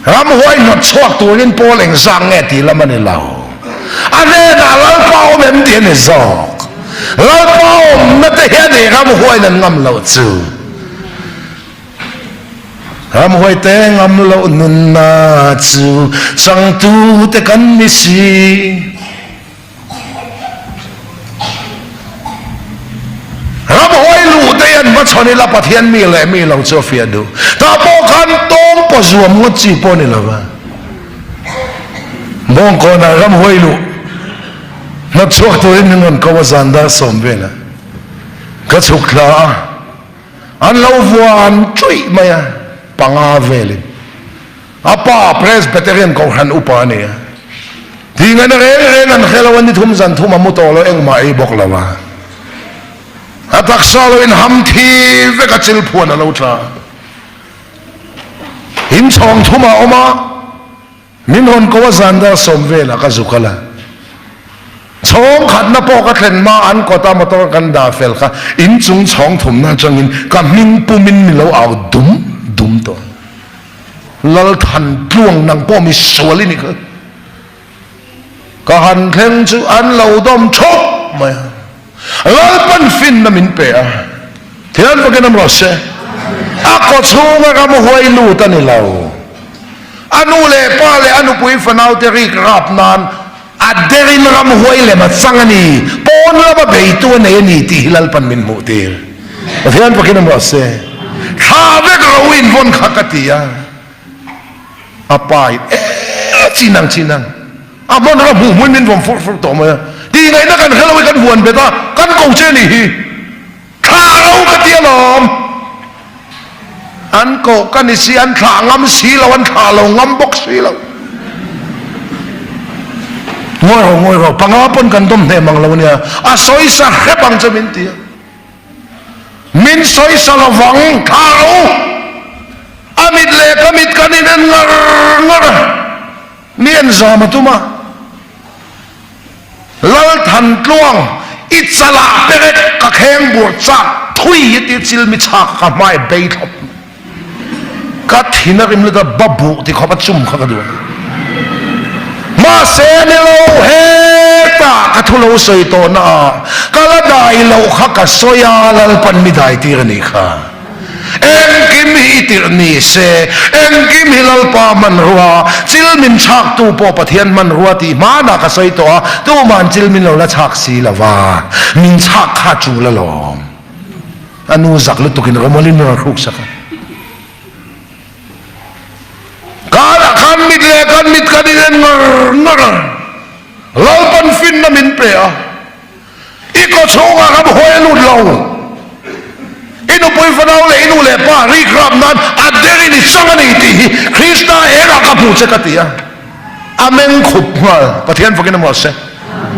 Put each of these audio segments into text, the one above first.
Ramhuai hnawt chhuak turin pawl engzak nge tih lam a ni lo. A hnenah Lalpa awm em tih a ni zawk. Lalpa awmna te hian ei ramhuaiin an ngam loh chu. Ramhuai te ngam loh nunna chu changtu te kan ni si. Ramhuai luh te hian va chhawn ila Pathian mi leh mi lo chu a fiah duh. Tah pawh khan tawng paw zuam ngawt chi pawh ni lova. Bawngkawnah ramhuai luh hnawt chhuak turin min rawn ko a zan dar sawm velah ka chhuk thla a, an lo vuan ṭuih mai a, panga velin. A pa Presbyterian Kohhran upa a ni a. Ti ngaihna reng reng an hre lo a, ni thum zan thum a mu tawh lo, engmah ei bawk lo a. A taksa lo in ham thi vek a chil phuan a lo tla. In chhawng thum a awm a, min rawn ko a zan dar sawm velah ka zuk a la. Chhawng khatna pawh ka thlen hma an kawta motor kan dah fel kha inchung chhawng thumna atangin ka hming pumin mi lo au dum dum tawh. Lalthan tluang nang pawh mi sual i ni kha. Ka han thleng chu an lo dawm thup mai a. Lalpan finna min pe a. Thian fakin am rawh se. A kaw chhunga ram huai lut a ni lo. A nu leh pa leh a nupui fanau te rik rap nan a derin ram huai lem a chang a ni. Pawn lama beitu a nei a ni tih hi Lalpan min hmuh tir. Pathian fakin am rawh se. Thla vek ro in vawn kha ka ti a. A pa in e chinang chinang a hman ram hmuh hmuin min vawm fur fur tawh mai a. Tih ngaihna kan hre lo i kan huan bet a, kan ko che ni hi. Thla ro ka ti alawm. An koh ka ni si, an thlah ngam si lo, an thlah lo ngam bawk si lo. Ngawi rawh, ngawi rawh, panga pawn kan dawm hnem ang lo ania, a sawisa hrep ang che min ti a. Min sawisa lovang, thlah ro. A mit leh ka mit kan inen ngar ngar a, mi en zam a tum a. Lalthantluang, i chalah perek ka kheng bur chak thui hi ti chil mi chhak ka hmai bei thlawp. Ka thin a rim lut a, ba buh ti khawp a chum kha ka duh a. Mahse ni lo, hetah ka thu lo sawi tawh na ah ka la dai loh kha ka sawi a, Lalpan mi dai tir a nih kha. Engkim hi i tirh ni se, engkim hi Lalpa hmanrua, chil min chhaktu pawh Pathian hmanrua tih hmanah ka sawi tawh a, tuma'n chil min lo la chhak si lo va, min chhak kha tul alawm. A nu zak lutukin Romawlin min rawn hruk sak a. Karah khan mit leh kan mit kan inen ngar ngar a, Lalpan finna min pe a. I kaw chhungah ram hawi a lut lo. I nupui fanau leh i nu leh pa rik rap nan a derin i chang a ni tih hi Krista engah ka hmuh che ka ti a. A meng khup nghal. Pathian fakin a muah se.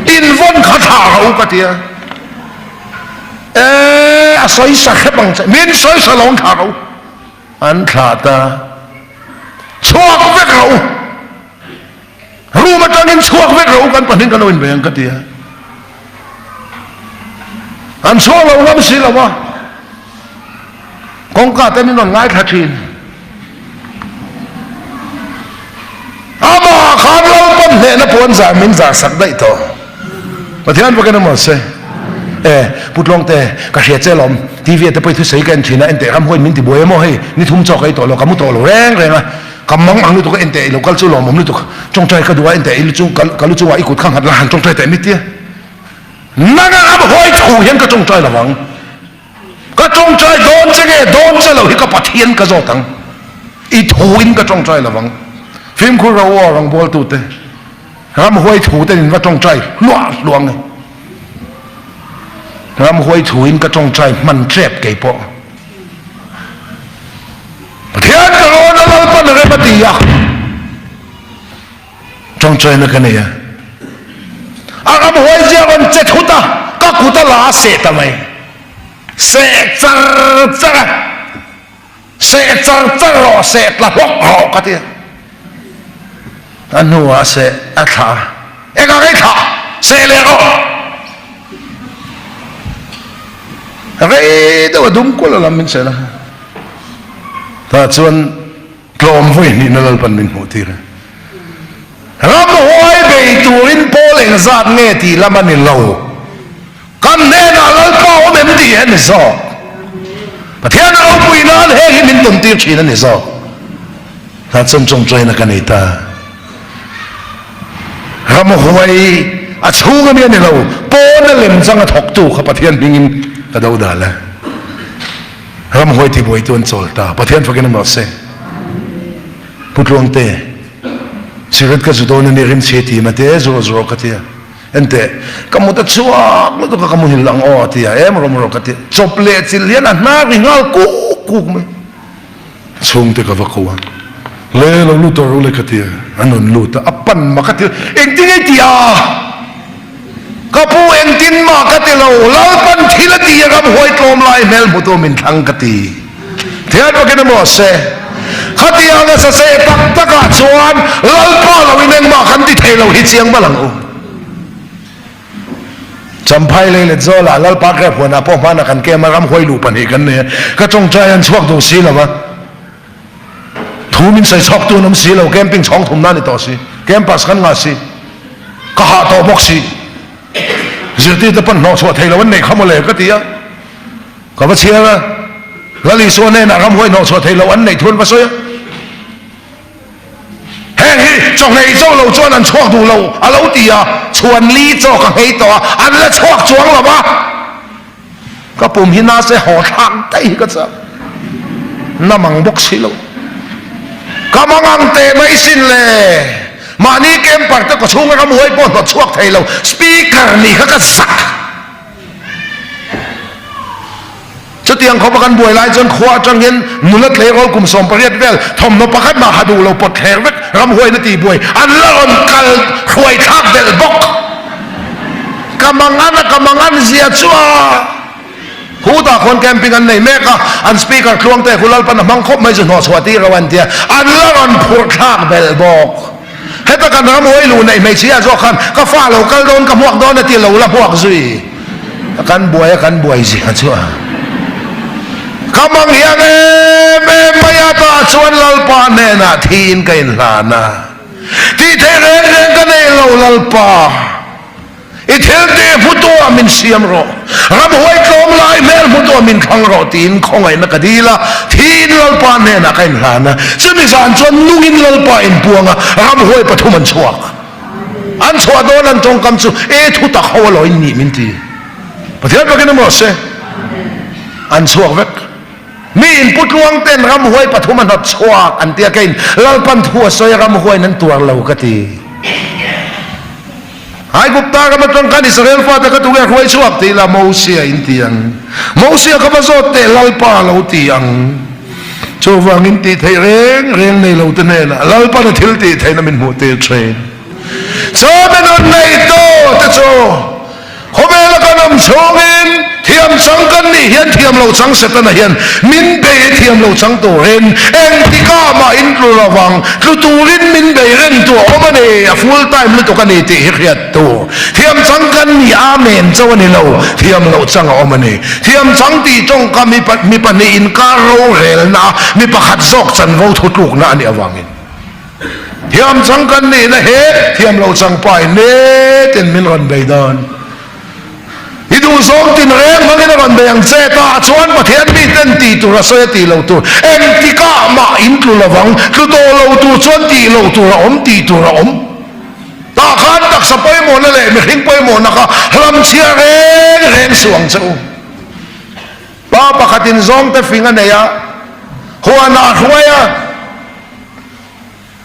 Invawn kha thlah rawh u ka ti a. E, a sawisa hrep ang che. Min sawisa lo ang thlah rawh u. An thlah ta. Chhuak vek rawh u. Room atangin chhuak vek rawh u kan pahnih kan lo inbei ang ka ti a. An chhuak lo ngam si lo a. Kawngka te min rawn ngaithla thin. Amah khan Lalpan hnehna puan zar min zar sak daih tawh. Pathian fakin a maw se. E, Pu Tluangte, ka hria che lawm. TV te pawh i thusawi ka en thin a, enteh ramhuain min tibuai emaw hei, ni thum chaw ka ei tawh lo, ka mu tawh lo reng reng a. Ka mang ang lutuk a enteh i lo kal chu lawmawm lutuk. Tawngtai ka duh a enteh i lu chung ka lu chungah i kut kha nghat la han tawngtai teh mitia. Nanga ram hawi thu hian ka tawngtai lo ang. Ka tawngtai dawn che nge dawn che lo hi ka Pathian ka zawt ang. I thu in ka tawngtai lo ang. Fimkhur ro aw rawngbawltu te ram huai thu ten in va tawngtai hluah hluah nge. Ram huai thu in ka tawngtai hman tep kei pawh. Pathian ka rawn a Lalpan rem a ti a, tawngtaina ka nei a, a ram huai zia rawn che thut a, ka kut a la a seh ta mai, seh char char a, seh char char rawh, seh tla hlawk rawh ka ti a, a hnuah seh a thlah a, engah nge i thlah, seh leh rawh. Rei deuh a dum kual a lam min sel a. Tah chuan. Tlawm vawi hnihna Lalpan min hmuh tir a. Ramhuai bei turin pawl engzat nge tih lam a ni lo. Kan hnenah Lalpa awm em tih hi a ni zawk. Pathian ropui nan heng hi min tawn tir thin a ni zawk. Hna chuan tawngtaina ka nei ta. Ramhuai a chhung ami a ni lo, pawna lemchang a thawktu kha Pathian hmingin ka do dal a. Ramhuai tibuaitu an chawl ta. Pathian fakin awm rawh se. Pu Tluangte, cigarette ka zu dawn a ni, rimchhe ti mate, zu rawh zu rawh ka ti a. Enteh, ka mut a chhuak lutuk a, ka muhil ang aw a ti a, em rawm rawh ka ti a. Chawp leh chilh hian a hnar ri nghal kuk kuk mai. Chhungte ka va ko a, Le lo lut tawh rawh le ka ti a, an rawn lut a, a pan mah ka ti, engtin nge i ti a? Ka pu engtin mah ka ti lo, Lalpan thil a ti a ramhuai tlawm lai hmel hmutu min thlang ka ti. Thian bakin a maw se? Khatiang a saseh tak takah chuan Lalpa loin engmah kan ti thei lo hi chiang bal ang u. Champhai lei let zawlah Lalpa Grep huanah pawh hmanah kan kem a, ramhuai luh pahnih kan nei a, ka tawngtai an chhuak duh si lo a, thu min sawi chhawk tu an awm si lo, camping chhawng thumna a ni tawh si, campus kan ngah si, ka hah tawh bawk si, zirtirte pawn hnawh chhuah thei lo an neih kha mawle ka ti a, ka va chhiar a, Lal Isua hnenah ramhuai hnawh chhuah thei lo an neih thu an va sawi a. Heng hi chawhngei chaw lo chuan an chhuak duh lo a lo ti a, chhuan li chaw ka nghei tawh a, an la chhuak chuang lo va. Ka pum hi nase haw thlak daih hi ka chak. Na mang bawk si lo. Ka mangang teh mai sin le. Mahni camper te kawchhunga ramhuai pawh hnawt chhuak thei lo. Speaker nih kha ka zak. Chutiang khawpa kan buai lai chuan khua atang hian nula tleirawl kum 18 vel thawmhnaw pakhat mah ha duh lo pawt thler vek ramhuaina tih buai an la rawn kal hruai thlak belh bawk. Ka mangan a, ka mangan zia chu a Hutah khawn camping an nei mek a, an speaker tluangte khu Lalpan a hmang khawp mai chu hnawhchhuah tir lo an tia, an la rawn phurh thlak belh bawk. Heta kan ram hawi luh neih hmeichhia zawk khan ka fa lo kal dawn ka hmuak dawn a ti lo la hmuak zui a kan buai a kan buai zia chu a ka mang hiang em em mai a tah chuan Lalpa hnenah thiin ka inhlan a tih theih reng reng ka nei lo Lalpa. I thil tih hmutuah min siam rawh, ramhuai tlawm lai hmel hmutuah min thlang rawh tiin khawngaihna ka dil a, thiin Lalpa hnenah ka inhlan a. Chumi zan chuan nungin Lalpa inpuang a, ramhuai pathum an chhuak. An chhuah dawn an tawngkam chu, E thu tak ho alaw in nih min ti. Pathian bakin emaw se an chhuak vek. Mi inputluang ten ramhuai pathum a hnawt chhuak an tia keiin Lalpan thu a sawi a ramhuaiin an tuar lo ka ti. Aigupta ram atang khan Israel fate kha tunge hruai chhuak tih la Mosia in ti ang. Mosia kha va zawt teh Lalpa a lo ti ang. Chuvangin tih theih reng reng nei lo te hnenah Lalpan a thil tih theihna min hmuh tir thin. Chawhme nun nei tu te chu Khawvela kan awm chhungin thiam chang kan nih hian thiam lo chang Setana hian min bei i thiam lo chang turin engtikah mah in tlu lo vang, tlu turin min bei reng tu a awm a ni, a full time lutuk a ni tih hi hriat tur. Thiam chang kan nih amen chauh a ni lo, thiam loh chang a awm a ni. Thiam chang tih tawngka mi pahnih inkar rorelna a mi pakhat zawk chanvo thutlukna a nih avangin. Thiam chang kan nihna he thiam lo chang pa in nitin min rawn bei dawn. I duhzawng tin reng hmangin a rawn bei ang che ta chuan Pathian miten tih tur a sawi a tih lo tur engtikah mah in tlu lovang, tlu tawh lo tur chuan tih loh tur a awm tih tur a awm. Tah khan taksa pawimawhna leh mihring pawimawhna kha hlamchhiah reng reng suh ang che u. Pa pakhatin zawngte fing a nei a, huanah a hruai a.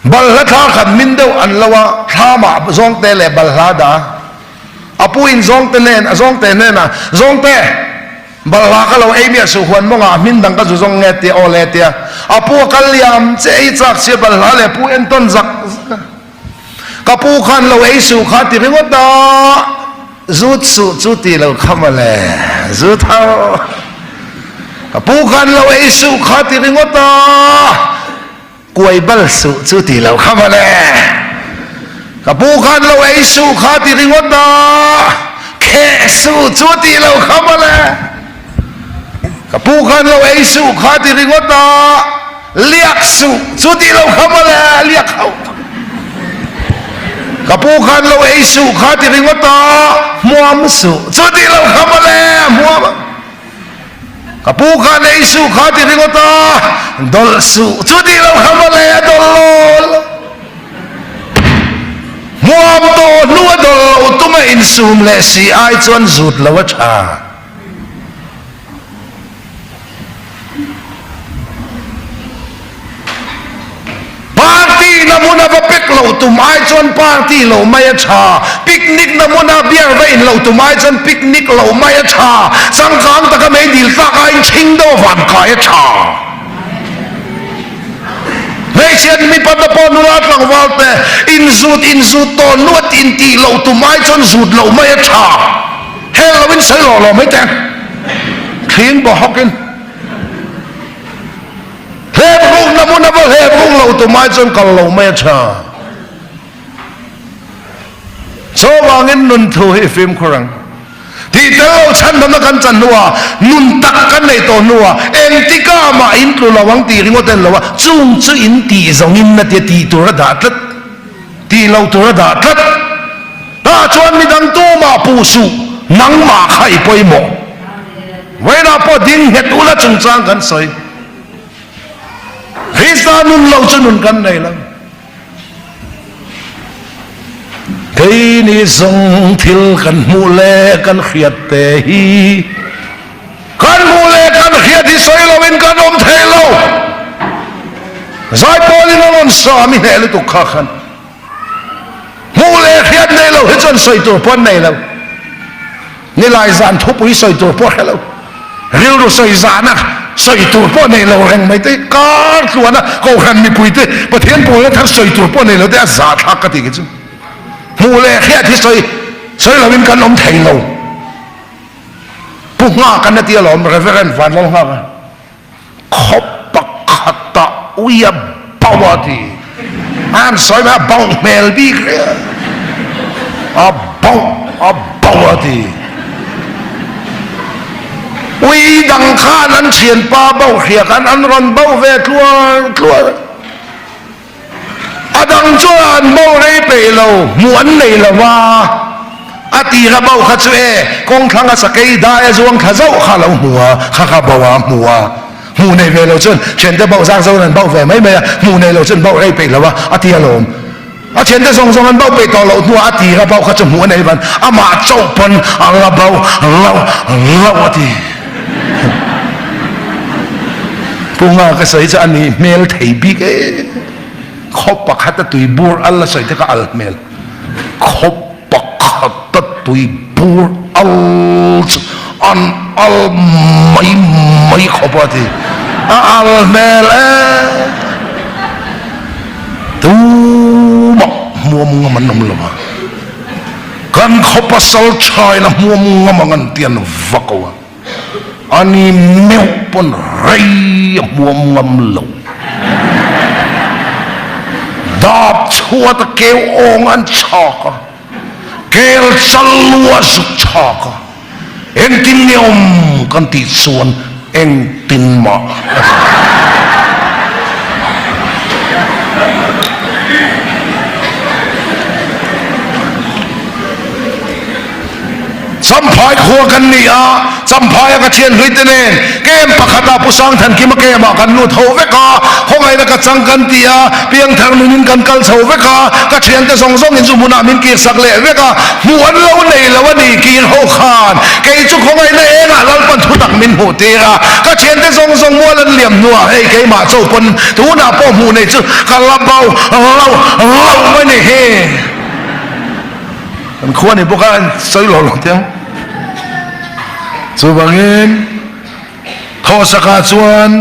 Balhla thla khat min deuh an lo a, thlamah zawngte leh balhla dah a. A pu in zawngte nen, a zawngte hnenah, Zawngte, balhla ka lo ei miah suh, huan mawngah a hmin dang ka zu zawng nge tia, aw le tia. A pu a kal liam che ei chak sia balhla leh pu entawn zak zak a. Ka pu khan lo ei suh kha ti ringawt a, zut suh chu ti lo kha mawle, zut ho. Ka pu khan lo ei suh kha ti ringawt a. Kuai bal suh chu ti lo kha mawle. Ka pu khan lo ei suh kha ti ringawt a, kheh suh chu ti lo kha mawle. Ka pu khan lo ei suh kha ti ringawt a. Liak suh, chu tih lo kha mawle, liak hauh tak. Ka pu khan lo ei suh kha ti ringawt a, hmuam suh, chu tih lo kha mawle, hmuam a. Ka pu khan ei suh kha ti ringawt a, dawlh suh, chu tih lo kha mawle, a dawlh lo lo. Hmuam tawh hnu a dawlh loh tum a insum leh si ai chuan zut lo a tha. Party na hmuna va pek loh tum ai chuan party loh mai a tha, picnic na hmuna beer va in loh tum ai chuan picnic loh mai a tha, changkang taka mei dil tlak aiin chhing deuh van kai a tha. Hmeichhiat mipa te pawh nula tlangval te inzut inzut tawn luat intih loh tum ai chuan zut loh mai a tha. Hel lo in sawi lawh lawh mai teh. Thling baw hawk in hlep ruk na hmun a va hlep ruk lo tumai chuan kal lo mai a tha. Chuvangin nun thu hi fimkhur ang. Tih tel lo chhandamna kan chan hnuah nun tak kan neih tawh hnuah engtikah mah in tlu lo ang tih ringawt en lo a, chung chu in tih zawngin a tia tih tur a dah tlat, tih loh tur a dah tlat. Tah chuan midang tumah puh suh, nangmah kha i pawimawh. Vawiinah pawh ding nghet ula chungchang kan sawi. Krista nun lo chu nun kan nei lo. Keini zawng thil kan hmuh leh kan hriat te hi kan hmuh leh kan hriat hi sawi loin kan awm thei lo. Zaipawlin a rawn sa mi hneh lutuk kha khan. Hmuh leh hriat nei lo hi chuan sawi tur pawh an nei lo. Nilai zan thupui sawi tur pawh hre lo. Rilru sawi zana sawi tur pawh nei lo reng mai te kar tluana kohhran mipui te Pathian pawlna thar sawi tur pawh nei lo te a zahthlak ka tih khi chu. Hmuh leh hriat hi sawi sawi loin kan awm thei lo. Pu Nghak an a ti alawm Reverend Vanlalnghaka. Khaw pakhatah ui a bauh a ti. A han sawi mai a bauh hmel bik riau. A bauh a bauh a ti. Ui dang khan an thianpa bauh hria khan an rawn bauh ve tluar tluar. A dang chuan an bo rei peih lo, hmuh an nei lo va. A tira bo kha chu e, kawng thlanga sakei dai a zuang thla zauh kha a lo hmu a, kha kha bo a hmu a. Hmuh nei ve lo chuan thiante bo zang zo in an bo ve mai mai a, hmuh nei lo chuan bo rei peih lo a, a ti alawm. A thiante zawng zawng an bo peih tawh loh hnuah a tira bo kha chu hmuh a nei van, amah chauh pawn a la bo lo lo a ti. Pu Nga ka sawi chu a ni hmel thei bik e. Khaw pakhat a tui bur al a sawi te kha al hmel. Khaw pakhat a tui bur al chu an al mai mai khawp a ti. A al hmel e. Tumah hmuam ngam an awm lo a. Kan khaw pasal thain a hmuam ngam ang an ti an va ko a. Ani meuh pawn rei a hmuam ngam lo. Dap chhuat a keu awng an chhak a, kel chal lu a zuk chhak a, engtin nge awm kan tih chuan engtin mah a ti. Champhai khua kan ni a, Champhaia ka thian hlui te nen camp pakhata Pu Sangthankima camp ah kan lut ho vek a, khawngaihna ka chang kan ti a, piangthar nunin kan kal chho vek a, ka thiante zawng zawngin chu hmunah min kir sak leh vek a, hmuh an lo nei lo a ni kir ho khan kei chu khawngaihna engah Lalpan thutak min hmuh tir a, ka thiante zawng zawng mual an liam hnuah hei keimah cho pawn tunah pawh hmuh nei chu ka la bo lo lo mai ni hi. Kan khua ni bawk a an sawi lo lo teh ang. Chuvangin thawhsakah chuan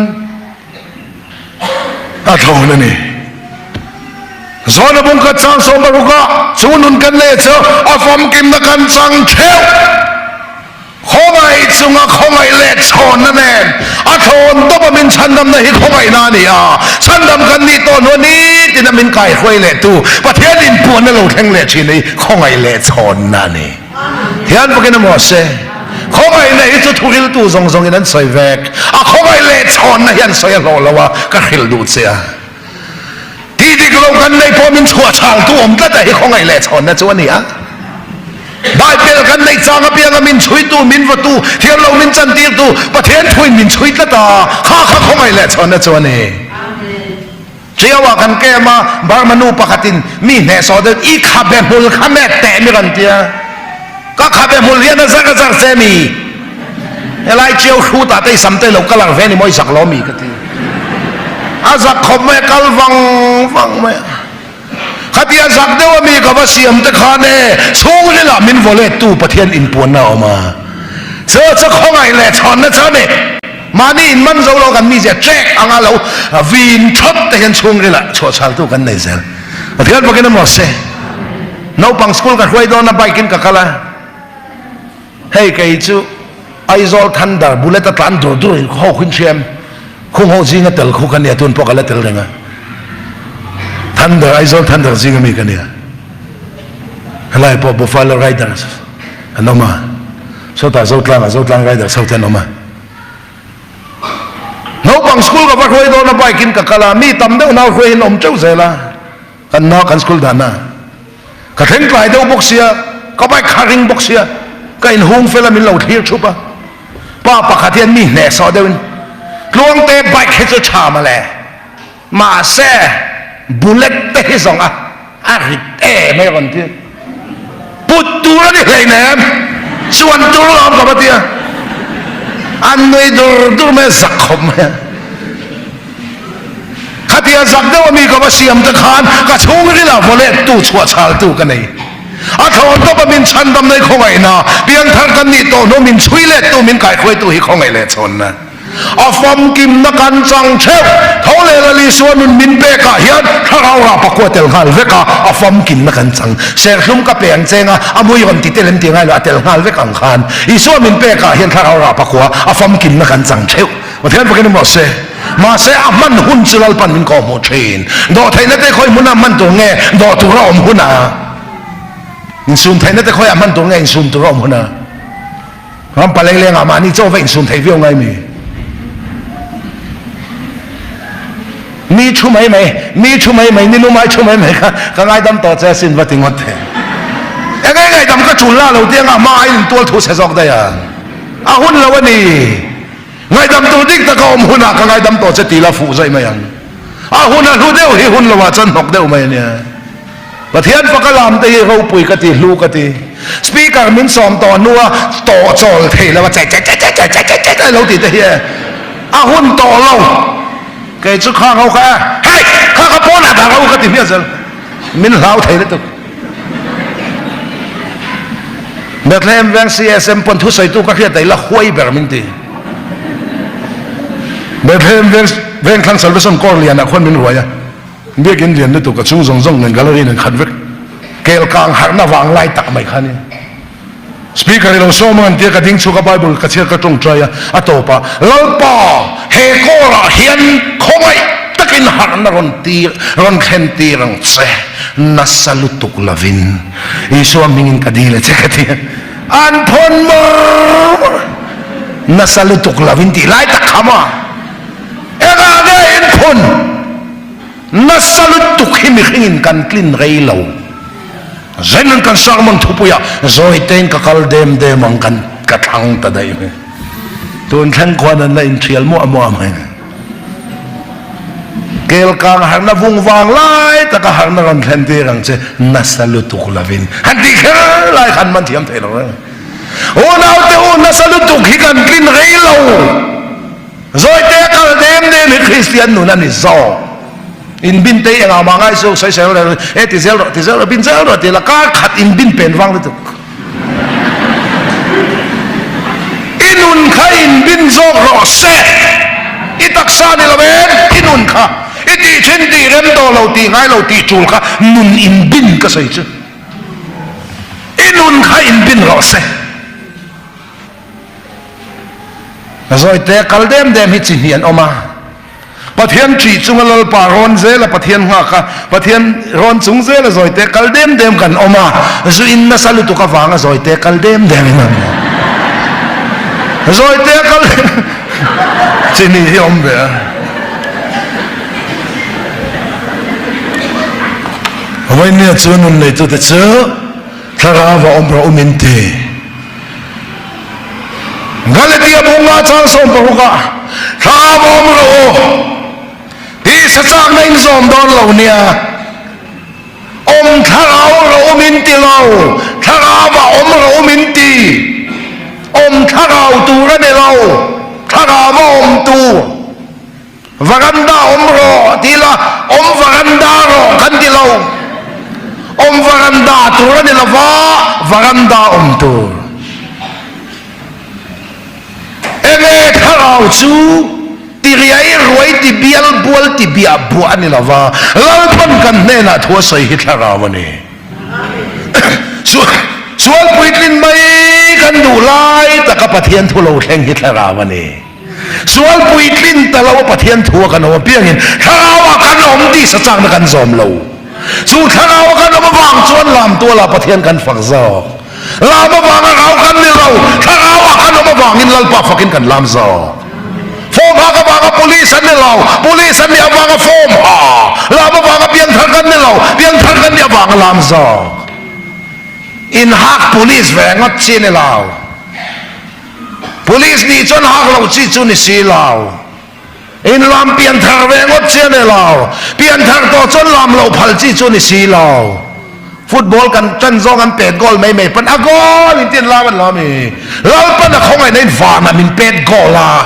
a thlawn a ni. Zawna bung khat chang 16 ah chu nun kan leh chu a famkimna kan chang theuh. Khawngaih chunga khawngaih leh chhawnna nen a thlawn tawp a min chhandamna hi khawngaihna a ni a, chhandam kan nih tawh hnuah nitin a min kaihruai leh tu Pathian inpuanna lo thleng leh thin hi khawngaih leh chhawnna a ni. Thian fakin a maw se. Khawngaihna hi chu thuhriltu zawng zawngin an sawi vek. A khawngaih leh chhawnna hi an sawi a hlawh lo a, ka hrilh duh che a. Tih dik lo kan neih pawh min chhuah chhaltu awm tlat a hi khawngaih leh chhawnna chu a ni a. Bible kan neih chang apianga min chhuitu, min vawtu, thiam lo min chantirtu Pathian thuin min chhui tlat a, kha kha khawngaih leh chhawnna chu a ni. Ṭiauah kan kem a, Burma nu pakhatin mi hnehsawh deuh i khabe hmul kha met teh mi rawn ti a. Ka khabe hmul hian a zar a zar che mi? Helai ṭiau hrutah te i sam te lo kalar ve ni maw i zak lo mi ka ti. A zak khawp mai a kal vang vang mai a. Khatia zak deuh a mi ka va siam te khan e chhungrilah min vaw lettu Pathian inpuanna a awm a. Chu chu khawngaih leh chhawnna chu a ni. Mahni in man zo lo kan mizia trek anga lo vin thawt te hian chhungrilah chhuahchhaltu kan nei zel. Pathian bawkin a maw se. Naupang school ka hruai dawn a bike in ka kal a. Hei kei chu Aizawl Thunder bullet a tlan dur dur in ho khuin hriam khung ho zinga tel khu ka nia tun pawh ka la tel reng a. Thunder Aizawl Thunder zinga mi ka nia. Helai pawh Buffalo Riders an awm a. Sawtah Zotlang ah Zotlang Riders ho te an awm a. Naupang school ka va hruai dawn a bike in ka kal a, mi tam deuh nau hruai in awm teuh zel a. Kan nau kan school dan a. Ka thleng tlai deuh bawk sia, ka bike kha ring bawk sia, ka inhung fel a min lo thlir thup a. Pa pakhat hian mi hnehsawh deuhin, Tluangte bike hi chu tha mawle, mahse bullet te hi zawng a a rit em a rawn ti a. Put tur a ni hleinem, chuan tur lawm ka va ti a. An nui dur dur mai a, zak khawp mai a. Khatia zak deuh a mi ka va siam te khan ka chhungril ah vaw lettu chhuah chhaltu ka nei. A thlawn tawp a min chhandam nei khawngaihna, pianthar kan nih tawh hnu min chhui lettu min kaihruaitu hi khawngaih leh chhawnna. A famkimna kan chang theuh. Tho leh Lal Isua nun min pekah hian thlarau rah pakua tel nghal vek a, a famkimna kan chang. Serthlum ka pe ang cheng a, a mui rawn ti tel em ti ngai lo, a tel nghal vek ang khan Isua min pekah hian thlarau rah pakua a famkimna kan chang theuh. Pathian fakin awm rawh se. Mahse a hman hun chu Lalpan min kawhhmuh thin. Dawhtheihna te khawi hmuna hman tur nge dawh tur a awm huna? Insumtheihna te khawiah hman tur nge insum tur a awm huna? Ram paleng lengah mahni chaw va insum thei viau ngai mi? Mi thu mai mai, mi thu mai mai, ni lumai thu mai mai kha ka ngaidam tawh che asin va ti ngawt the. Enge ngaidam ka tul la lo ti anga hma aiin tual thu chhe zawk daih a. A hun lo a ni. Ngaihdam tur dik taka awm hunah ka ngaidam tawh che tih la fuh zaih mai ang. A hun a hlu deuh hi hun lovah chuan hnawk deuh mai a nia. Pathian faka lam te hi ropui ka ti, hlu ka ti. Speaker min sawm tawh hnua tawh chawl thei lo a che che che che che che che che che lo tih te hi e a hun tawh lo. Kei chu khang ho kha e hei kha kha pawnah dah ro ka ti hmiah zel. Min hlau thei lutuk. Bethlehem veng CSM pawn thusawitu ka hriat daih la huai ber min ti. Bethlehem veng Vengthlang Salvation Corps lianah khuan min ruai a, biakin lian lutuk a chung zawng zawng nen gallery nen khat vek. Kel kang harhna vang lai tak mai kha a ni. Speaker i lo sawm ang an tia ka ding chhuak a Bible ka chhiar ka tawngtai a, a tawp ah Lalpa he kawr ah hian khawngaih takin harhna rawn tir rawn thlen tir ang che nasa lutuk lovin Isua hmingin ka dil a che ka ti a, an phawn mawr mawr nasa lutuk lovin tih lai tak kha maw engah nge in phun nasa lutuk hi mihringin kan tlin rei lo. Zen kan sermon thupuiah zawi tein ka kal dem dem ang kan ka thlang ta daih mai. Tun thleng khuan an la inthial muah muah mai. Kel kang harna vung vang lai taka harna rawn thlen tir ang che nasa lutuk lovin han tih kher lai khan man thiam thei lo reng. Unaute u nasa lutuk hi kan tlin rei lo. Zawi te kal dem dem hi Kristian nun a ni zawk. In bin te engah mah ngai suh sawi sawi rawh e ti zel rawh ti zel rawh bin zel rawh ti la kar khat in bin pen vang lutuk. I nun kha in bin zawk rawh se. I taksa ni lo em i nun kha i tih thin tih rem tawh lo tih ngai lo tih tul kha nun in bin ka sawi chu. I nun kha in bin rawh se. Zawite kal dem dem hi chi hnih an awm a. Pathian ṭih chunga Lalpa rawn zela Pathian nghak a, Pathian rawn chung zela zawite kal dem dem kan awm a, zu in nasa lutuk avanga zawite kal dem dem in an awm. Zawi te a kal chini hi awm ve a. Vawimia chu nun neitute chu thlarau a awm rawh u min ti. Galatia bunga chang 16 ah thlarau a awm rawh u tih sachakna in zawm dawn lo nia. Awm thlarau rawh u min ti lo, thlarau a awm rawh u min ti. Awm thlarau tur a ni lo, thlarau a awm tur. Varanda awm rawh ti la, awm varanda rawh kan ti lo. Awm varanda tur a ni lo va, varanda awm tur. Enge thlarau chu ti riai ruai ti bial bual ti biah buah a ni lo va, Lalpan kan hnenah thu a sawi hi thlarau a ni. Sual puitlin mai kan duh lai taka Pathian thu lo thleng hi thlarau a ni. Sual puitlin ta lo a Pathian thu a kan awm apiangin thlarau ah kan awm tih sachakna kan zawm lo. Chu thlarau a kan awm avang chuan lam tualah Pathian kan fak zawk. Lam avanga rau kan ni lo, thlarau ah kan awm avangin Lalpa fakin kan lam zawk. Form hak avanga police an ni lo, police an nih avanga form ha. Lam avanga piangthar kan ni lo, piangthar kan nih avanga lam zawk. Inhak police ve ngawt chi a ni lo. Police nih chuan hak loh chi chu ni si lo. In lam pianthar ve ngawt chi a ni lo. Pianthar tawh chuan lam loh phal chi chu ni si lo. Football kan tan zawng an pet goal mai mai pawn a goal in tin lam an lo ami. Lalpan a khawngaihna in vanah min pet goal a.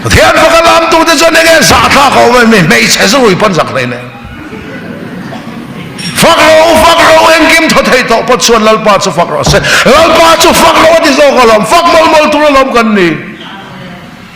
Pathian faka lam tur te chuan enge zahthlak a awm em ni? Hmeichhe zu ui pawn zak hle nen. Fak rawh u, fak rawh u, engkim thaw thei tawh pawh chuan Lalpa chu fak rawh se. Lalpa chu fak rawh a ti zawk alawm, fak mawlh mawlh tur alawm kan ni.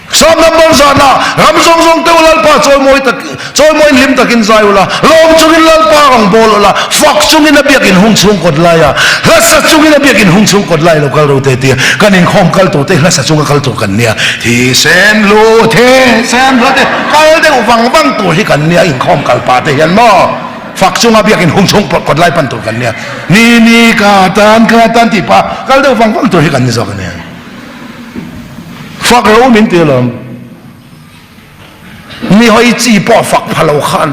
Psalm number zanah ram zawng zawng te u Lalpa chawimawi tak chawimawiin hlim takin zai ula, lawm chungin Lalpa rawn bawl ula, fak chungin a biakin hung chhung kawt laia, hlasa chungin a biakin hung chhung kawt lai lo kal ro te tia kan inkhawm kal tur te hlasa chunga kal tur kan nia. Thisen lu thisen hla te kal deuh vang vang tur hi kan nia inkhawm kal pah te hian maw fak chunga biakin hung chhung kawt lai pan tur kan nia. Ni ni ka tan ka tan tih pah kal deuh vang vang tur hi kan ni zawk a nia. Fak lo min ti alawm. Mi hawi chi pawh fak pha lo khan.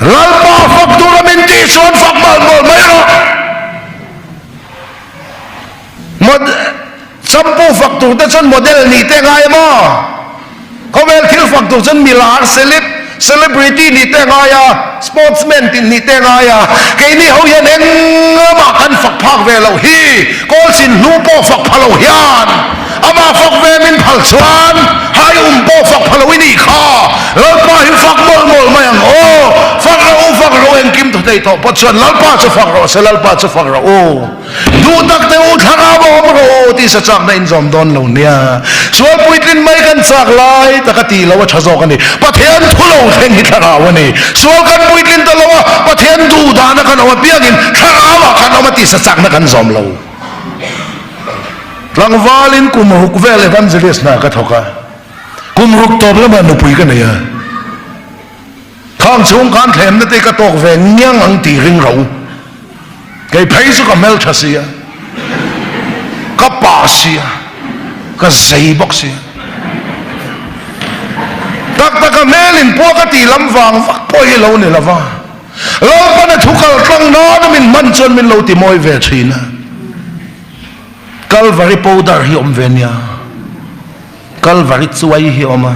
Lalpa fak tura min tih chuan fak mal mawl mai rawh. Mod shampoo fak tur te chuan model nih te ngai maw? Khawvel thil fak tur chuan milar celeb, celebrity nih te a ngai a, sportsman tih nih te a ngai a, keini ho hian engmah kan fak phak ve loh hi, kawlchin hnu pawh fak pha lo hian amah fak ve min phal chuan hai um pawh fak pha lo i nih kha, Lalpa hi fak mawlh mawlh mai ang aw, fak rawh u, fak rawh u, engkim thu thei tawh pawh chuan Lalpa chu fak rawh se, Lalpa chu fak rawh u. Duh tak teh u, thlarau a awm rawh u tih sa chakna in zawm dawn lo nia. Sual puitlin mai kan chak lai taka tih lo a tha zawk a ni. Pathian thu lo thleng hi thlarau a ni. Sual kan puitlin ta lo a, Pathian duh dana kan awm apiangin thlarau ah kan awm a tih sa chakna kan zawm lo. Tlangvalin kum ruk vel evangelist hna ka thawk a, kum ruk tawp lamah nupui ka nei a. Khang chhung khan thlemna te ka tawk ve ngiang ang tih ring ro. Kei phei chu ka hmeltha sia, ka pa sia, ka zei bawk sia. Tak tak a hmel in pua ka tih lam vang vak pawh hi lo ni lova, Lalpana thu kal tlang nana min hman chuan min lo ti mawi ve thin a. Kalvari powder hi awm ve nia. Kalvari chuai hi awm a.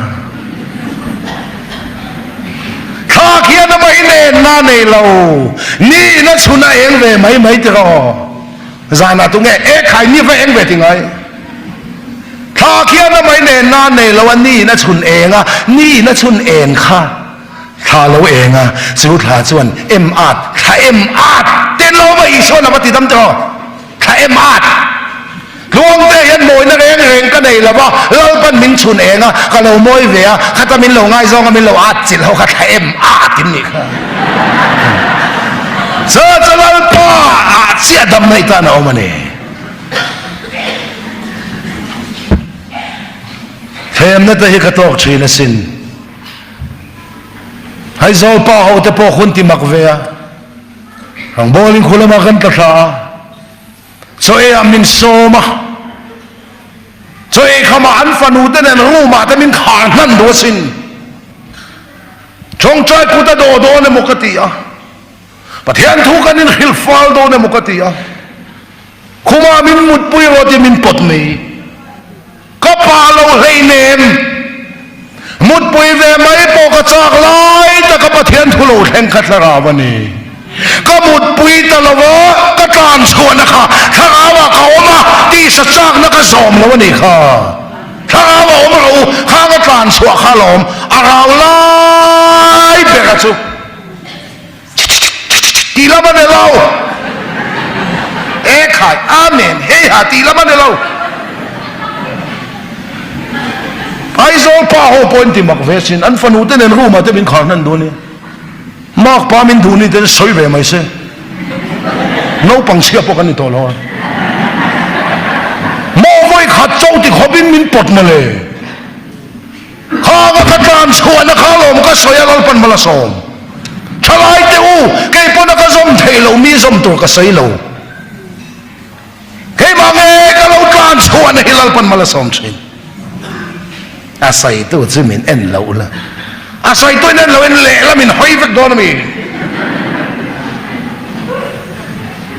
Thlak hian amah in enna nei lo. Ni in a chhun a eng ve mai mai ti rawh. Zanah tu nge e khai ni va eng ve ti ngai. Thlak hian amah in enna nei lo a ni in a chhun eng a, ni in a chhun eng kha thla lo eng a, chu thla chuan em at, thla em at ten lo va Isuan a va ti dam ti rawh. Thla em at. Tluangte hian mawina reng reng ka nei lo va, Lalpan min chhun eng a, ka lo mawi ve a, khata min lo ngaizawng a min lo at chilh ho kha thla em at in nih kha. Cha cha Lalpa ah chiah dam mai tan a awm a ni. Thlemna te hi ka tawk thin asin. Hei Zawlpa ho te pawh hun ti mak ve a. Rangbawl in khu lamah kan tla thla a. Chaw ei ah min sawm a, chaw ei kham ah an fanu te nen room ah te min khar hnan duh asin. Tawngtai kut a dawh dawn emaw ka ti a, Pathian thu kan inhrilh fal dawn emaw ka ti a, khumah min mutpui rawh tih min pawt mai. Ka pa lo hleinem. Mutpui ve mai pawh ka chak lai taka Pathian thu lo thleng kha thlarau a ni. Ka mutpui ta lo a, ka tlan chhuahna kha thlarauah ka awm a, tisa chakna ka zawm lo a nih kha. Thlarau a awm rawh u, khang a tlan chhuah kha a lawm, a rau lai bera chu. Tih lam a ni lo. E khai, Amen, hei ha tih lam a ni lo. Aizawl pa ho pawh in ti mak ve sin, an fanu te nen room ah te min khar hnan duh a nia. Mark pa min duh ni te sawi ve mai se. Naupang chhia pawh kan ni tawh lo a. Maw vawi khat cho ti khawp in min pawt mawle. Khang a ka tlan chhuahna kha lawm ka sawi a Lalpan mal a sawm. Thalai te u, kei pawn a ka zawm theih lo mi zawm tur ka sawi lo. Keimah nge ka lo tlan chhuahna hi Lalpan mal a sawm thin. A sawitu chu min en loh la. A sawitu in en lo in lehlam in hawi vek dawn a mi.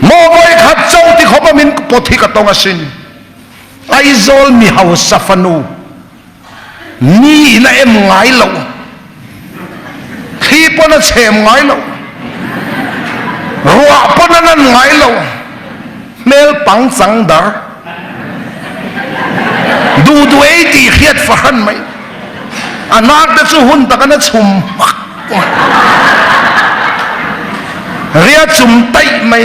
Maw vawi khat cho ti khawp a min pawt hi ka tawng asin. Aizawl mi hausa fanu. Mi in a em ngai lo, thli pawn a chhem ngai lo, ruah pawn a nan ngai lo, hmel pang chang dar, duh duh ei tih hriat fahran mai, a hnar te chu hun tak an a chhum hmak mai, ria chum taih mai,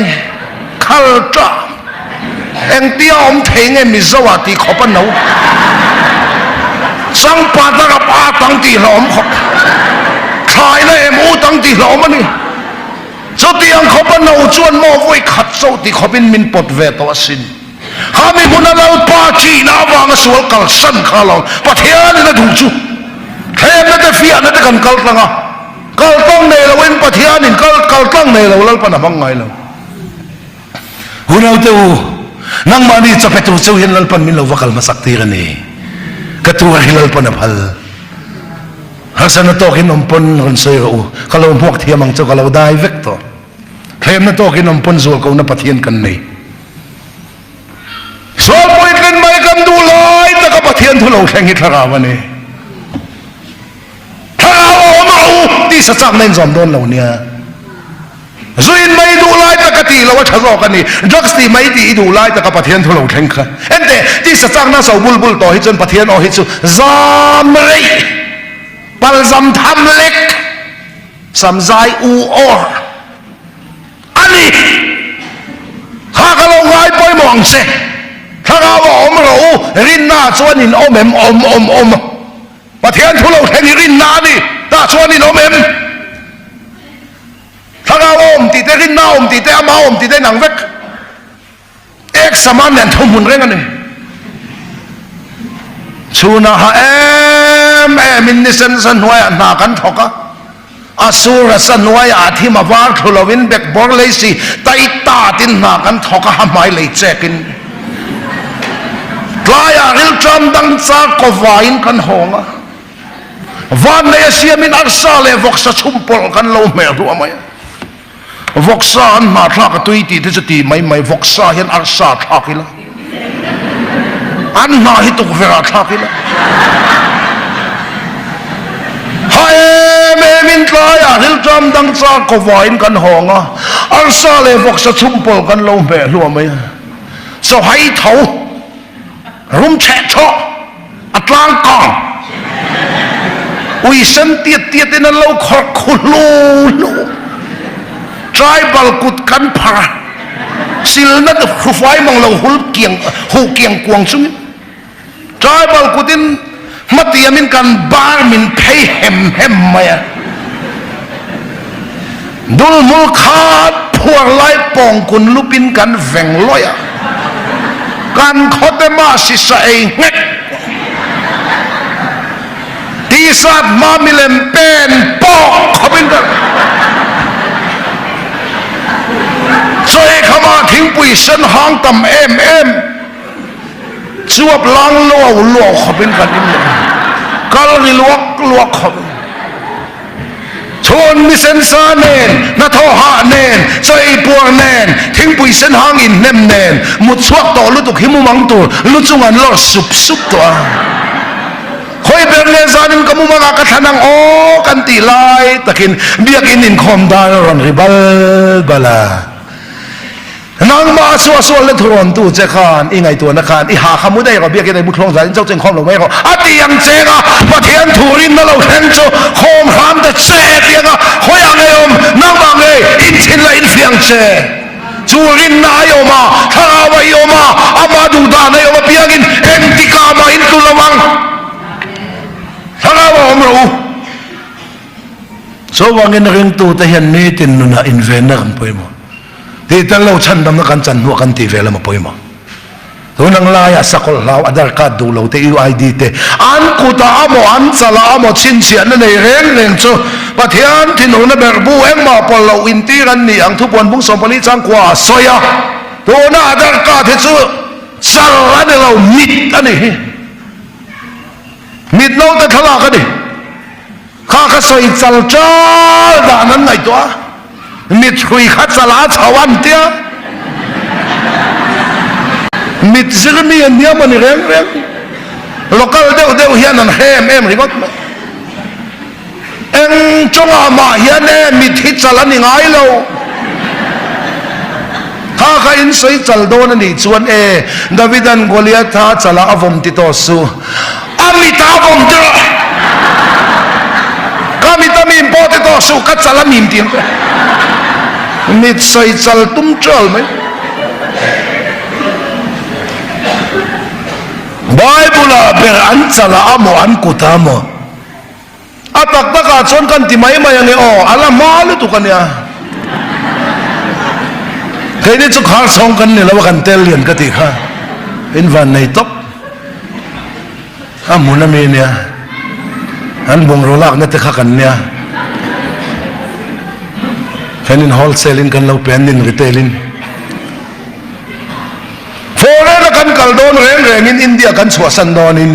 khal tah. Engtia awm thei nge Mizo ah tih khawp a no. Changpat a rap a tang tih hlauhawm khawp. Thlai na em u tang tih hlauhawm a ni. Chutiang khawp a no chuan maw vawi khat chauh tih khawp in min pawt ve tawh asin. Kha mi hmun a Lalpa ṭihna avanga sual kalsan kha lo Pathian in a duh chu thlemna te fiahna te kan kal tlang a, kal tlang nei lo in Pathian in kal kal tlang nei lo Lalpan a hmang ngai lo. Unaute u, nangmahni chawpe tur cheu hian Lalpan min lo va kal hmasak tir a ni. Ka tur hi Lalpan a phal. Harsatna tawkin awm pawn rawn sawi rawh u, ka lo hmuak thiam ang chu ka lo dai vek tawh. Thlemna tawkin awm pawn zualkohna Pathian kan nei. Sual puitlin mai kan duh lai taka Pathian thu lo thleng hi thlarau a ni. Thlarau a awm rawh u tih sa chakna in zawm dawn lo nia. Zu in mai duh lai taka tih loh a tha zawk a ni. Drugs tih mai tih i duh lai taka Pathian thu lo thleng kha. Enteh, tih sa chakna so bul bul tawh hi chuan Pathian aw hi chu zam reih, pal zam tham lek, sam zai u awr a ni. Kha ka lo ngai pawimawh ang che. Thlarau a awm rawh u, rinna chuan in awm em? Awm, awm, awm. Pathian thu lo thleng hi rinna a ni. Tah chuan in awm em? Thlarau a awm tih te, rinna a awm tih te, ama a awm tih te inang vek. Ek saman nen thuhmun reng a ni. Chhunah ha em em in nisen sa hnuaiah hna kan thawk a, a sur a sa hnuaiah a thim a var thlu lovin bekbawr lei si tai tatin hna kan thawk a, ha hmai lei chekin tlaiah rilṭam dang char kawvaiin kan hawng a. Vannei a siamin arsa leh vawksa chhum pawlh kan lo hmeh hluah mai a. Vawksa an hna thlak a tui tih te chu ti mai mai, vawksa hian arsa thlak ila, an hna hi tukverh ah thlak ila. Ha em em in tlaiah rilṭam dang char kawvaiin kan hawng a, arsa leh vawksa chhum pawlh kan lo hmeh hluah mai a. Chawhai tho rum chheh chhawh. A tlang kang ui sen tiat tiat in an lo khawrh khu hlu hlu. Tribal kut kan phar a, silna hrufai mang lo hul kiang huh kiang kuang chungin tribal kut in hmatiam in kan bar min phei hem hem mai a. Dulhmul khat phuar lai pawngkun lupin kan veng lawih a, kan khawte mah sisa ei nghek tisat hma milem pen pawh khawpin kan chawi kham ah. thingpui sen hang tam em em chuap lang luau luau khawpin kan in leh a, kal ri luak luak khawp in. Chhun mi sen sa nen, hnathawh hah nen, chaw ei puar nen, thingpui sen hang inhnem nen, mut chhuak tawh lutuk hi mumang tur lu chung an lawr sup sup tawh a. Khawi ber nge zanin ka mumangah ka thlan ang aw kan tih lai takin biakinn inkhawm dan a rawn ri bal bal a. Nangmah a suahsual na thurawntu che khan i ngaihtuahna khan i ha kha mu daih rawh, biakinn ei mu thlawng zan in cho cheng khawm lo mai rawh a ti ang cheng a, Pathian thu rinna lo thleng chu khawm hram ta che tiang a, khawiah ngei awm nangmah ngei inthin la infiang che. Chu rinna a i awm a, thlarau a i awm a, amah duhdan a i awm apiangin engtikah mah in tlu lo ang. Thlarau a awm rawh u. Chuvangin ringtute hian nitin nunah invenna kan pawimawh. Tih tel lo chhandamna kan chan hnuah kan tih ve lam a pawimawh. Tun ang laiah sakawlh hlau Aadhaar card duh lo te UID te an kutah amaw an chalah amaw chhinchhiahna nei reng reng chu Pathian thinurna berhbu engmah pawlh loh intir an ni ang thupuan bung 14 chang kua a sawi a. Tuna Aadhaar card hi chu chal a ni lo mit a ni hi. Mit naute thlalak a ni. Kha ka sawi chal chal dan an ngaihtuah a, mithrui kha chal a chho an tia, mit zir mi an nia mawni reng reng, local deuh deuh hian an hre em em ringawt mai. Eng tawngah mah hian e mit hi chal a ni ngai lo. Kha kha in sawi chal dawn a nih chuan e Davidan Goliatha chalah a vawm ti tawh suh. A mit a vawm ti rawh. Ka mit a mim pawh ti tawh suh, ka chal a mim ti ang che. Mit sawi chal tum ṭal mai. Bible ah ber an chal ah amaw an kut ah amaw a tak tak ah chuan kan ti mai mai ange aw, a la hma lutuk ania. Keini chu khar chhawng kan ni lo a kan tel lian ka tih kha in van nei tawp. A hmun ami ania, an bungraw lakna te kha kan nia, then in wholesale in kan lo pe an in retail in. Foreign a kan kal dawn reng reng in India kan chhuahsan dawn in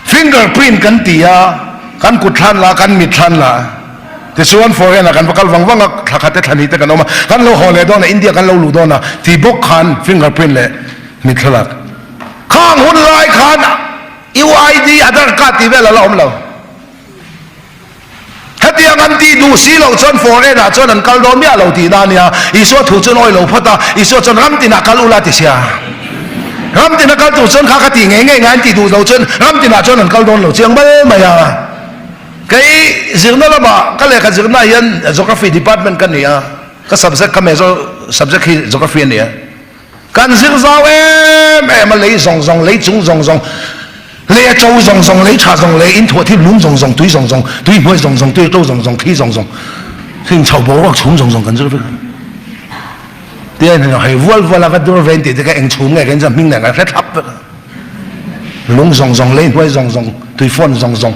finger print kan ti a, kan kut thlan la kan mit thlan la tichuan foreign ah kan va kal vang vang a, thla khat te thla hnih te kan awm a, kan lo haw leh dawn a India kan lo luh dawn a ti bawk khan finger print leh mit thlalak. Khang hun lai khan UID Aadhaar card tih vel a la awm lo. Hetiang an tih duh si loh chuan foreign ah chuan an kal dawn miah lo tihna a nia. Isua thu chuan awi lo phawt a, Isua chuan ram tinah kal ula ti sia. Ram tina kal tur chuan kha ka tih ngei ngei ngai an tih duh lo chuan ram tinah chuan an kal dawn lo chiang mal mai a. Kei zirna lamah ka lehkha zirna ah hian Geography department ka ni a, ka subject ka major subject hi Geography a ni a. Kan zir zau em em a, lei zawng zawng, lei chung zawng zawng, lei a to zawng zawng, lei tha zawng, lei inthuah thil lung zawng zawng, tui zawng zawng, tui hnuai zawng zawng, tui to zawng zawng, thli zawng zawng, thing chho boruak chhum zawng zawng kan zir vek a. Tia in hei vual vual a ka dur ve in tih te kha eng chhum nge kan zir hming nen kan hre thlap vek a. Lung zawng zawng, lei hnuai zawng zawng, tui fawn zawng zawng,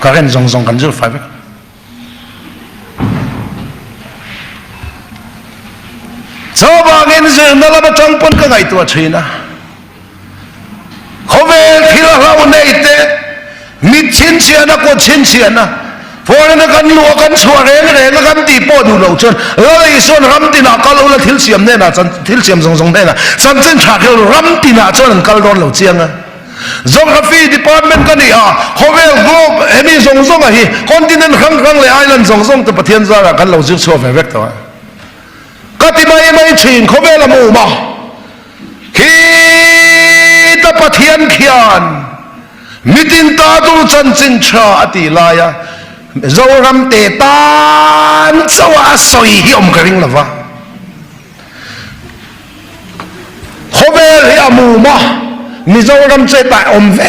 current zawng zawng kan zir fai vek a. Chuvangin zirna lam atang pawn ka ngaihtuah thin a, khawvel thil a hlau nei te, mit chhinchhiahna, kut chhinchhiahna, foreign a kan luh a kan chhuah reng reng a kan tih pawh duh loh chuan Lal Isuan ram tinah kal ula thil siam hnenah thil siam zawng zawng hnenah chanchin tha kher ram tinah chuan an kal dawn lo chiang a. Geography department ka ni a, khawvel globe hemi zawng zawnga hi continent hrang hrang leh island zawng zawng te Pathian zarah kan lo zir chhuak ve vek tawh a. Ka ti mai mai thin, khawvel a mum a, khita Pathian khian mitin ta tur chanchin tha a tih laia Zoram te tan chauha a sawi hi awm ka ring lova. Khawvel hi a mum a, Mizoram chu hetah awm ve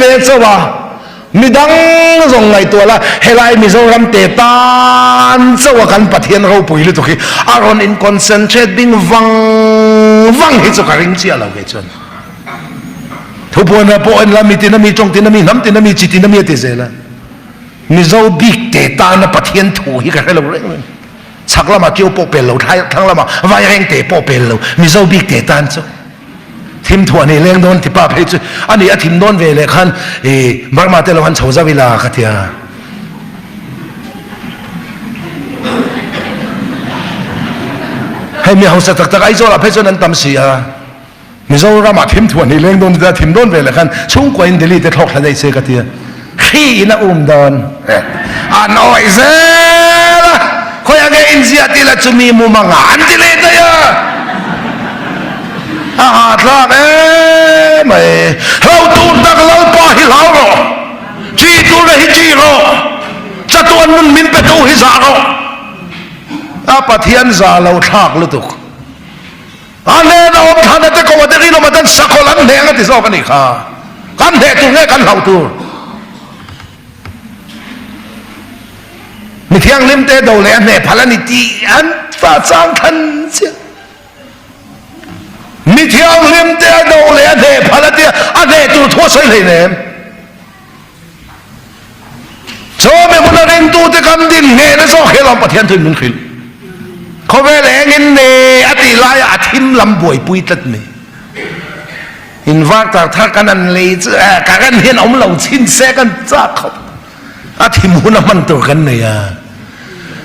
ve chauh a, midang zawng ngaihtuah la, helai Mizoram te tan chauh a kan Pathian ropui lutuk hi a rawn in concentrate ding vang vang hi chu ka ring chiah lo kei chuan. Thupuana pawh en la, mi tin a mi, tawng tin a mi, hnam tin a mi, chi tin a mi a ti zel a. Mizo bik te tana Pathian thu hi ka hre lo reng reng. Chhak lamah Ṭio pawh pel lo, thlang lamah Vairengte pawh pel lo, Mizo bik te tan chu thim thuah nei leng dawn ti pa phei chu a ni a thim dawn ve leh khan i Burma te lo han chho zauh ila ka tia. Hei mi hausa tak tak Aizawl ah phei chuan an tam si a. Mizoram ah thim thuah hnih leng dawn tia thim dawn ve leh khan chhungkua in Delhi te thlawk thla daih se ka tia. Hri in a um dawn. An awih zel a, khawiah nge in ziah ti la chumi mumang ah an ti leh daih a. A hahthlak em mai. Hlo tur tak Lalpa hi hlau rawh. Chi tur le hi chi rawh. Chatuan nun min pe tu hi zah rawh. A Pathian zah lo thlak lutuk. A hnen a awm thlan a te ko a te rinawm a ten sakawlh an hneng a ti zawk a nih kha. Kan hneh tur nge kan hlauh tur? Mi thianghlim te do leh a hneh phal a ni tih an fa chang thlan chiah. Mi thianghlim te a do leh a hneh phal a tia a hneh tur thu a sawi hleinem. Chawmi hmuna ringtute kan din nghehna zawk hi alawm Pathian thuin min hrilh. Khawvel engin ne a tih laia a thim lam buaipui tlat mai. Inverter thar kan an lei chu eh current hian awm lo chhin se kan chak khawp. A thim hun a hman tur kan nei a.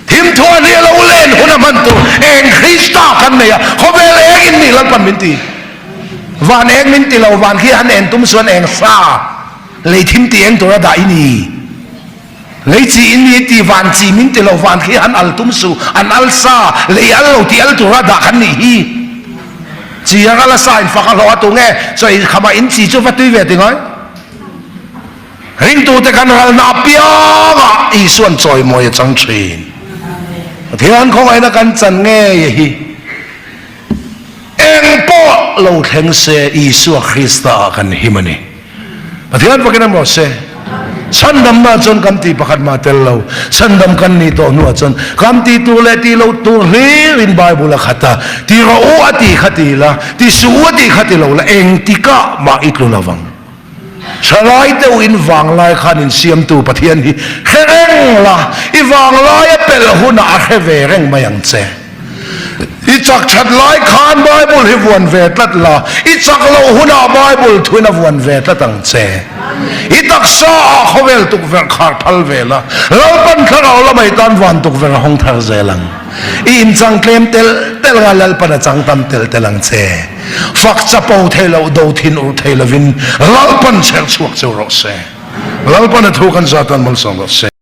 Thim thuah hi a lo len hun a hman tur eng Krista kan nei a. Khawvel engin nih Lalpan min ti. Van eng min ti lo, van khi han en tum chuan eng sa. Lei thim ti eng tura dah i ni? Lei chi i ni ti van chi min ti lo van khi han al tum suh, an al sa, lei al lo ti al tura dah kan nih hi. Chi a ral a sa in fak a hlawh a tunge chaw ei khamah in chi chu va tui ve ti ngai? Ringtute kan ralna apiangah Isuan chawimawi a chang thin. Pathian khawngaihna kan chan ngei hi. Eng pawh lo thleng se Isua Krista ah kan him a ni. Pathian fakin em rawh se. Chhandamna chuan kan tih pakhat mah tel lo. Chhandam kan nih tawh hnuah chuan kan tih tur leh tih loh tur hlir in Bible a khat a. Ti rawh u a tih kha ti la, ti suh u a tih kha ti lo la, engtikah mah i tlu lovang. Thalai deuh in vanglai khan insiamtu Pathian hi hre reng la, i vanglai a pelh hunah a hre ve reng mai ang che. I chak that lai khan Bible hi vuan ve tlat la, i chak loh hunah Bible thuin a vuan ve tlat ang che. I taksa ah khawvel tukverh khar phal ve la, Lalpan thlarau lamah i tan van tukverh a hawng thar zel ang. I inchang tlem telh telh nga Lalpan a chang tam telh telh ang che. Fak chapo thei loh, do thin ur thei lovin Lalpan chher chhuak cheu rawh se. Lalpan a thu kan zat tan malsawm rawh se.